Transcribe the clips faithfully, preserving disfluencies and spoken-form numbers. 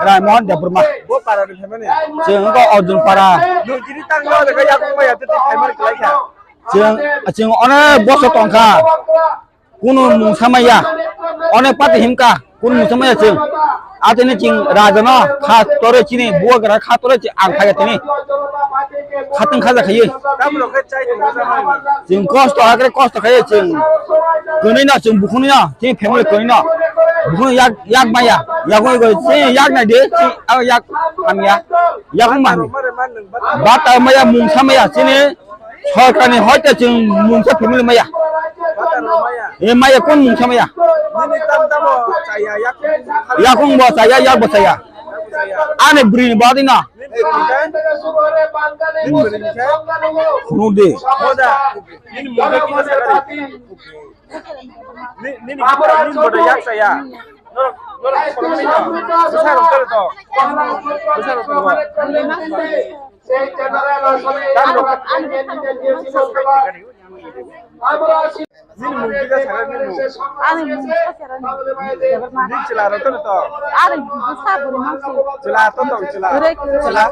Raimon Debbarma. Bo para ni phaimani? Chwng wngkha Arjun para. Nwng tini tang no de yakung maya tei phaimani kwlai kha. Chwng, chwng onek bosor tongkha. Kunu mungsa maya. Onek pati himkha. Kunu mungsa maya chwng. Atini chwng raja no kha tore chini buwa gra kha tore chi ang kha tini. Khatang khaja khayi. Tam rok khe chai tong kha mai. Chwng kosto hakre kosto khayi chwng. Kwnwi no chwng bukhuni no. Chini family kwnwi no. Bukhuni yak, yak maya. Yak oi go chini yak na de. Chi yak hamya. Yak maya. Mare man nwng bata. Bata maya mungsa maya chini. Sorkarni hoite chwng mungsa family maya. Bata rw maya. E maya kun mungsa maya. Nini tam tamo chaya yak. Yakung bo chaya, yak bo chaya. Ani bwrwini body no. Nini bwrwini khe? Nini bwrwini khe? Khunu de. Moda. Nini mungsa kisa sakari. Ni, nini kita, nini bodo yak saya. Norok, norok, norok, bwsa rok tole to. Bwsa rok tole. Tam rok. Nini mung kita sakari nini mung. Ani mung sakari nini. Nini chwla rok tole to. Ani bwsa bwrwi mangsi. Chwla to to, chwla. Bwrwi chwla. Chwla.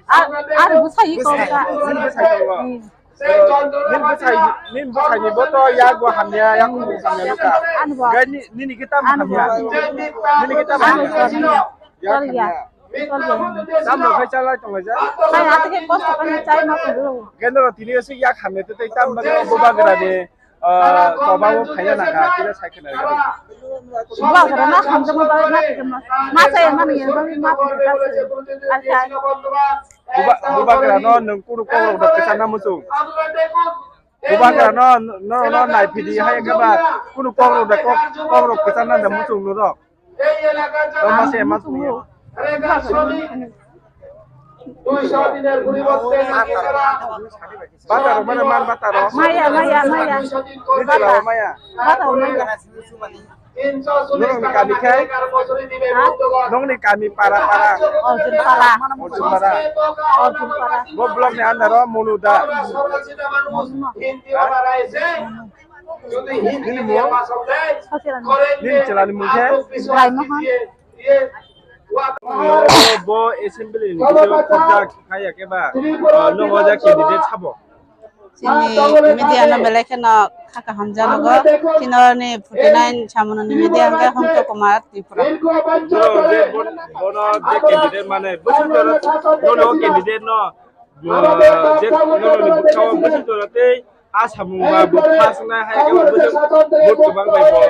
Ar, ar bwsa yi kong ka. Nini bwsa yi kong ka. Hmm. Nini bwsai, nini bwsai ni bo to yak bo hamya, yak bo hamya nukha. Ani bo. Gai ni, nini khe tam hamya. Nini khe tam hamya. Yak hamya. Tam bo khai chalai tong lai ja. Gai ati khe kosto khe chai ma tong. Gendro tini se yak hamya te tam ba bo bagra de. Ah, to ba bo phaya na ga, tini sai khna ga. Bo bagra na hamja ma ba na ma. Ma sai ma ni ba ma. Ar chai. Buba-, bubagra no nwng kunu kok rok da kwchang na muchung. Bubagra no, no, no, nai phidi hai khe ba kunu kok rok da kok, kok rok kwchang na da muchung no rok. No ma se ma sung ya. Bata rok mana man bata rok. Maya, maya, maya. Ni chwla rok maya. Bata rok maya. Norokni kami khe? Ha? Nokni kami para para. Arjun para. Arjun para. Arjun para. Bo block ni under o Monu da. Monu. Ha? Nini mung? Sosial. Nini chwla ni mung khe? Rai Mohan. Bo assembly ni bising o khobjak kaya khe ba, ah, no hoja candidate sabo. Chini media no belai kheno kha kaham janogo. Chini oroni forty nine samunoni media hwnkhe Hongto Kumar Tripura. Bro, je bon-, bono je candidate mane, bwswk jora nono candidate no, uh, je nono ni bwkhao bwswk jora tei a samung ba bo pass na hai khe bwswk vote kwbang bai bo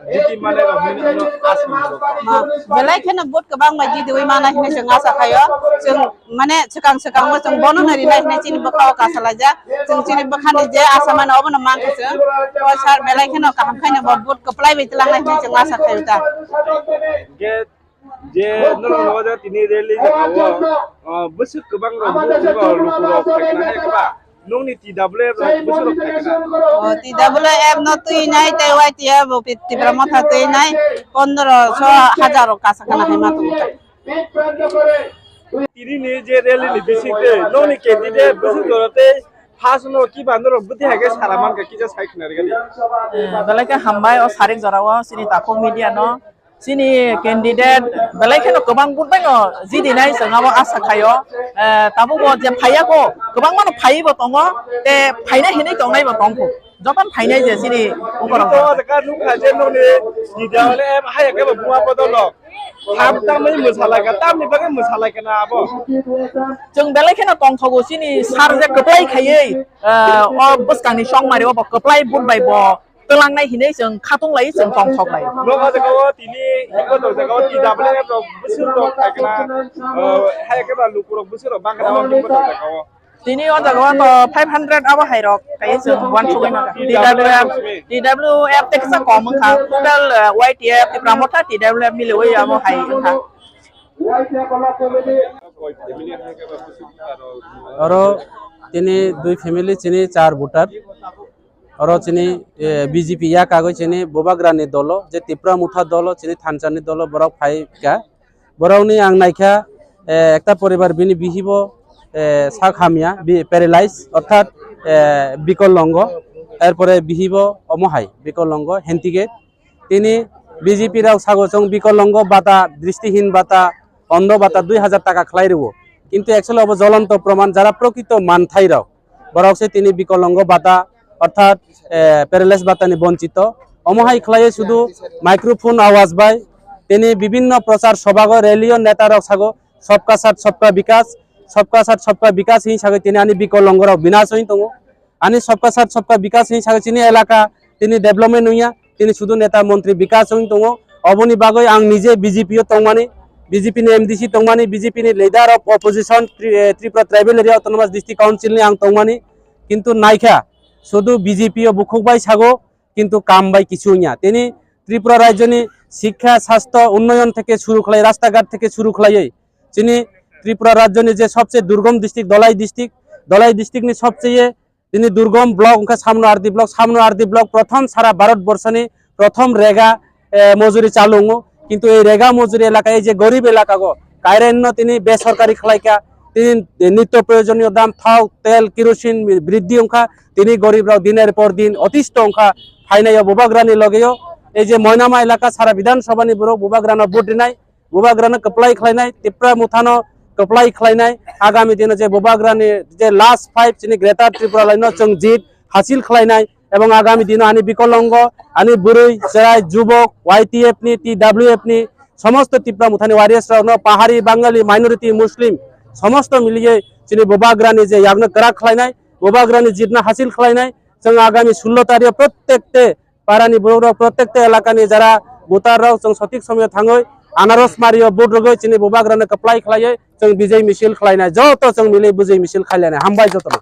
jiti mane rok hinwi ano a samung rok. Ma, belai kheno vote kwbang bai jitiwi mana hinwi chwng asa khaio. Chwng mane swkang swkang bo chwng bono no rinai hinwi chini bwkhao kasa laijak. Chwng chini bwkhani je asa mano obono mankha chwng. O sir belai kheno kaham khaino bo vote kwplai bai twlangnai hinwi chwng asa khaio ta. Hwnkhe je norok nogo je tini rally jagao, ah, bwswk kwbang rok bo lukurok phaikna hai khe ba nokni T W F rok bwswk rok phaikna. O, T W F no twi nai tei Y T F bo Tipra Motha twi nai pondro so hajar rok kasa khana hai ma tongo. Tini ni je rally ni bising tei nokni candidate bwswk jora tei first no kiba norok bwtwi hai khe sara mankha kisa sai khna rwgani. Eh, belai khe hambai o sarik jora o chini takhuk media no. Chini candidate belai kheno kwbang vote bai no jidinai chwng abo asa khaio. Eh, tabuk bo je phaiya kho, kwbangma no phaiwi bo tongo, tei phainai hinwi tongnai bo tongkho. Jotono phainai je chini Tini bukhorok to jora. Jaka nukha je nokni T W F hai khe bo buma bodol rok. Ham tamni mwsalaikha, tamni bagwi mwsalaikha na abo. Chwng belai kheno tongthogo chini sir je kwplai khaiwi, eh, o bwskangni chongmari o bo kwplai vote bai bo twlangnai hinwi chwng khatung lai, chwng tongthok lai. Nok o jaga o tini, iko tok jaga o T W F rok bwswk rok khaikna, eh, hai khe ba lukurok bwswk rok bangkha o iko tok jaga o. Tini o jaga o to five hundred abo hai rok kai chwng uansugwi mano. T W F, T W F tei kisa kom wngkha. Total, eh, Y T F, Tipra Motha, T W F miliwi abo hai wngkha. Oro tini dui family chini char voter. Oro chini, eh, B J P yakagwi chini Bubagrani dolo, je Tipra Motha dolo, chini thansa ni dolo, borok phai kha. Borokni ang naikha, eh, ekta poribar bini bihibo, eh, sak hamya, bi-, paralyze, orthat, eh, bikolongo, erpore bihibo omo hai, bikolongo, handicap. Tini B J P rok sago chwng bikolongo bata, dristihin bata, ondo bata dui hajar taka khlai rwo. Kintu actually obo jolonto proman, jara prokrito manthai rok, borok se tini bikolongo bata, orthat, eh, paralyze bata ni bonchito. Omo hai khlaiwi sudu microphone awaz bai tini bibinno prochar sobago rally o neta rok sago, "Sabka Saath Sabka Vikas, Sabka Saath Sabka Vikas" hin sagwi tini ani bikolongo rok binash wng tongo. Ani "Sabka Saath Sabka Vikas" hin sagwi chini elaka tini development wngya, tini sudu neta montri vikas wng tongo. Oboni bagwi ang nije B J P o tongmani, B J P ni M D C tongmani, B J P ni leader of opposition Tri-, eh, Tripura Tribal Area Autonomous District Council ni ang tongmani. Kintu naikha, sudu B J P o bukhuk bai sago, kintu kam bai kichu wngya. Tini Tripura rajyoni sikha, sastho, unnoyon theke suru khlai, rasta ghat theke suru khlaiwi chini Tripura rajyoni je sobse durgom district, Dholai district, Dholai district ni sobse tini durgom block wngkha Samno R D block, Samno R D block prothom sara Bharat borshoni prothom rega, eh, mojuri chalu wngo. Kintu ei rega mojuri elaka, ei je gorib elaka go, current no tini besorkari khlaikha, tini nitto proyojoniyo dam, thok, tel, kerosene briddhi wngkha, tini gorib rok diner por din otisto wngkha, phainai o Bubagrani logeo. Ei je Moinama elaka sara Bidhan Sabha ni borok Bubagrano vote rinai, Bubagrano kwplai khlainai, Tipra Mothano kwplai khlainai, agami dino je Bubagrani je last fight chini Greater Tripura Line no chwng jit hasil khlainai, ebong agami dino ani bikolongo, ani bwrwi, chwrai, jubok, Y T F ni, T W F ni, somosto Tipra Mothani warriors rokno, Pahari, Bangali, minority, Muslim, somosto miliye chini Bubagrani je yakno kwrak khlainai, Bubagrani jitno hasil khlainai, chwng agami sullo tarikh prottekte parani borok rok, prottekta elakani jara voter rok chwng sothik somoyo thangwi anaros mario vote rwgwi chini Bubagrano kwplai khlaiwi chwng bijay misil khlainai, joto chwng milwi bijay misil khlainai. Hambai jotono.